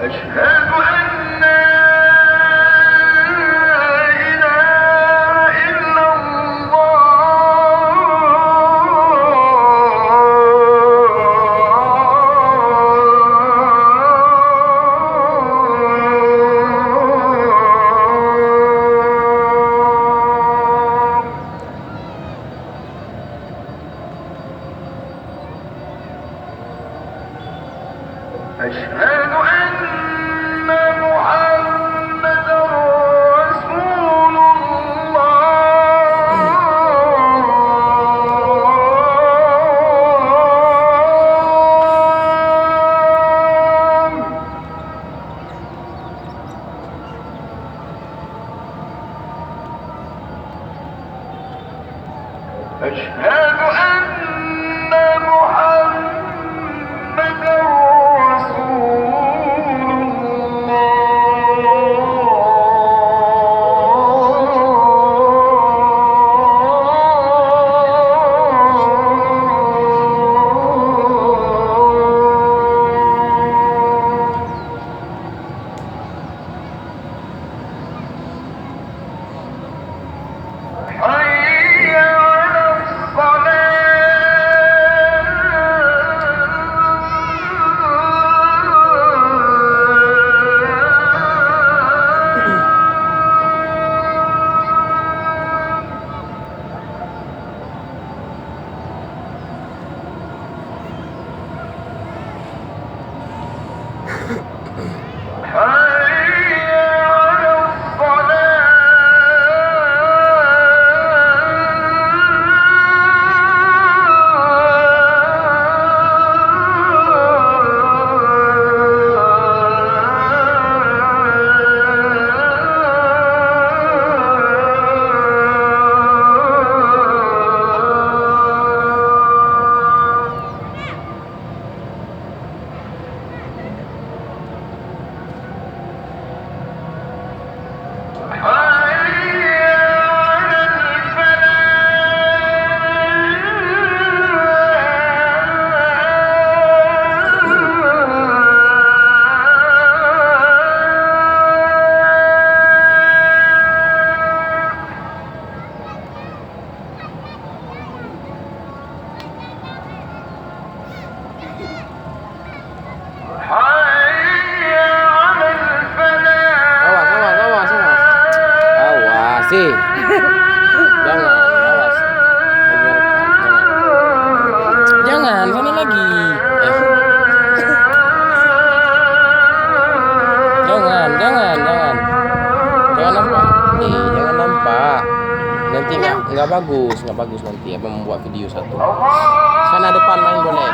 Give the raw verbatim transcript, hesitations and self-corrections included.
أشهد أن لا إله إلا الله. أشهد أن محمدا رسول الله. أشهد أن محمدا رسول الله. حي على الصلاة. حي على الصلاة. حي على الفلاح. حي على الفلاح. Awas, awas, awas, awas. Awas, eh. Jangan, awas. Jangan, sana lagi. Eh. Jangan, jangan, jangan. Jangan nampak. Eh, jangan nampak. Nanti nggak, nggak bagus, nggak bagus nanti abang membuat video satu. Sana depan main boleh.